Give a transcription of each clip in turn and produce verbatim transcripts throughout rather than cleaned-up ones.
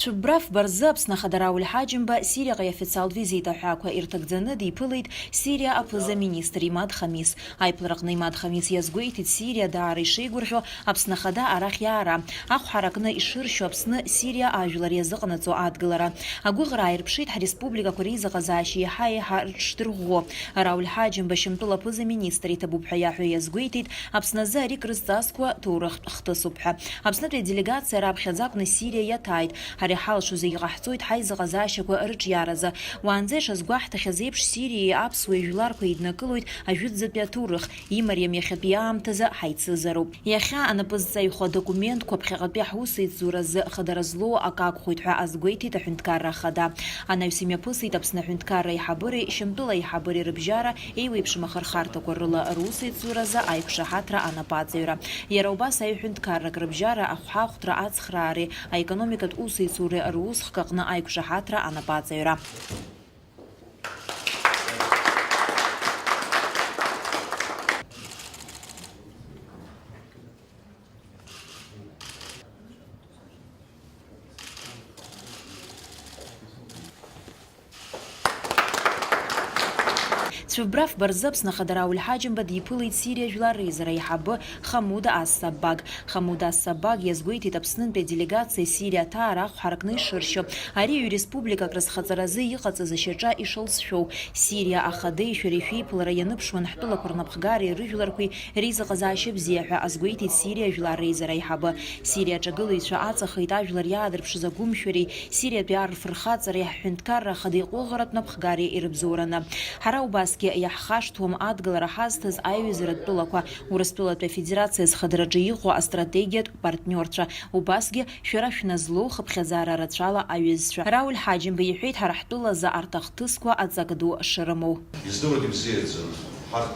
Цәыббра фба рзы Аԥсны Ахада Рауль Ҳаџьымба Сириаҟа иофициалтә визит аҳәаақәа ирҭагӡаны диԥылеит Сириа аԥыза-министр Имад Хамис. Аиԥылараҟны Имад Хамис иазгәеиҭеит, Сириа даара ишеигәырӷьо Аԥсны Ахада арахь иаара, ахәҳаракны ишыршьо Аԥсны Сириа ажәлар иазыҟанаҵо адгылара. Агәыӷра ааирԥшит ҳреспубликақәа реизыҟазаашьа еиҳа-еиҳа рыҽдырӷәӷәо. Рауль Ҳаџьымба Шьамтәыла аԥыза-министр иҭабуп ҳәа иаҳәо иазгәеиҭеит, Аԥсны азы ари крызҵазкуа ҭоурыхтә хҭысуп ҳәа. Аԥснытәи аделегациа раԥхьаӡа акәны Сириа иаҭааит. Ҳара иҳалшо зегьы ҟаҳҵоит ҳаизыҟазаашьақәа рыҿиаразы. Уаанӡа ишазгәаҳҭахьаз еиԥш, Сириеи аԥсуеи жәларқәа еиднакылоит ажәытәӡатәи аҭоурых, имариам иахьатәи аамҭазы ҳаицызароуп. Иахьа анапы зҵаҩхо адокументқәа ԥхьаҟатәи ҳусеицуразы хадара злоу акы акәхоит ҳәа азгәеиҭеит аҳәынҭқарра ахада. Анаҩс имҩаԥысит Аԥсны аҳәынҭқарра аиҳабыреи Шьамтәыла аиҳабыреи рыбжьара еиуеиԥшым ахырхарҭақәа рыла русеицуразы аиқәшаҳаҭра анапаҵаҩра. Иара убас аҩ-ҳәынҭқаррак рыбжьара ахәҳахәҭра ацхраареи аекономикатә усеицуреи русхк аҟны аиқәшаҳаҭра анапаҵаҩра. Цәыббра фба рзы Аԥсны Ахада Рауль Ҳаџьымба диԥылеит Сириа жәлар реизара аиҳабы Хамуда Ас-Саббаг. Хамуда Ас-Саббаг иазгәеиҭеит Аԥснынтәи аделегациа Сириа аҭаара ахәҳаракны ишыршьо, ари ҩ-республикак рызхаҵаразы иҟаҵаз ашьаҿа ишалҵшәоу. Сириа ахадеи шәареи шәеиԥылара ианыԥшуан ҳтәылақәа рнапхгареи рыжәларқәеи реизыҟазаашьа бзиа ҳәа азгәеиҭеит Сириа жәлар реизара аиҳабы. Сириа аҿагылаҩцәа аҵахеит ажәлар иаадырԥшыз агәымшәареи, Сириатәи арфырхаҵареи ҳҳәынҭқарра ахадеи ҟәыӷаратә напхгареи ирыбзоураны. Ҳара убасгьы иаҳхашҭуам адгылара ҳазҭаз аиҩызаратә тәылақәа, Урыстәылатәи Афедерациа зхадраҿы иҟоу астратегиатә партниорцәа, убасгьы шәара шәназлоу хыԥхьаӡара рацәала аҩызцәа. Рауль Ҳаџьымба иҳәеит ҳара ҳтәылазы арҭ ахҭысқәа аҵак ду шрымоу. Издыруеит ибзиаӡаны, ҳарҭ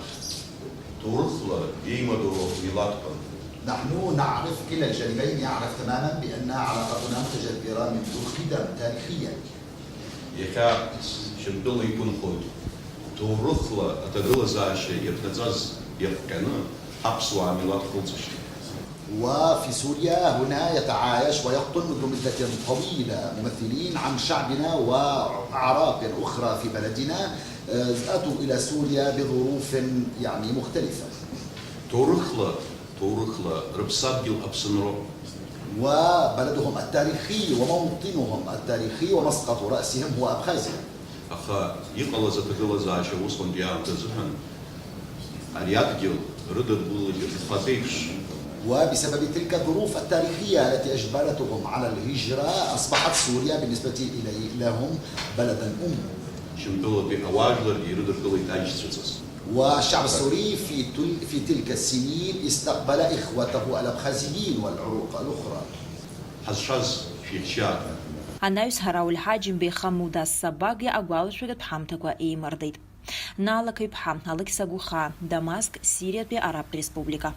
ҭоурыхла иеимадоу милаҭқәан. نحن نعرف، كلا الجانبين يعرف تماما بأن علاقتنا متجذرة منذ القدم تاريخيا. Иахьа Шьамтәыла иқәынхоит ҭоурыхла аҭагылазаашьа иаԥнаҵаз иахҟьаны ҳаԥсуаа милаҭ хылҵышьҭра. وفي سوريا هنا يتعايش ويقطن منذ مدة طويلة ممثلين عن شعبنا وأعراق أخرى في بلدنا، آه، أتوا إلى سوريا بظروف، يعني، مختلفة. Ҭоурыхла, ҭоурыхла рыԥсадгьыл Аԥсынроуп. وبلدهم التاريخي وموطنهم التاريخي ومسقط رأسهم هو أبخازيا. Аха иҟалаз аҭагылазаашьа усҟантәи аамҭа азыҳәан ари адгьыл рыдыркылеит рхатә еиԥш. وبسبب تلك الظروف التاريخية التي أجبرتهم على الهجرة، أصبحت سوريا بالنسبة إلي-، لهم بلدا أم. Шьамтәылатәи ауаажәларгьы ирыдыркылеит аишьцәаҵас. والشعب السوري في تل-، في تلك السنين استقبل إخوته الأبخازيين والعروق الأخرى. Ҳазшаз шәихьча. Анаҩс Рауль Ҳаџьымбеи Хамуда Ас-Саббаги агәалашәагатә ҳамҭақәа еимырдеит. Наала Қаҩԥҳа, Алықьса Гәыхаа, Дамаск, Сириатәи Арабтә Республика.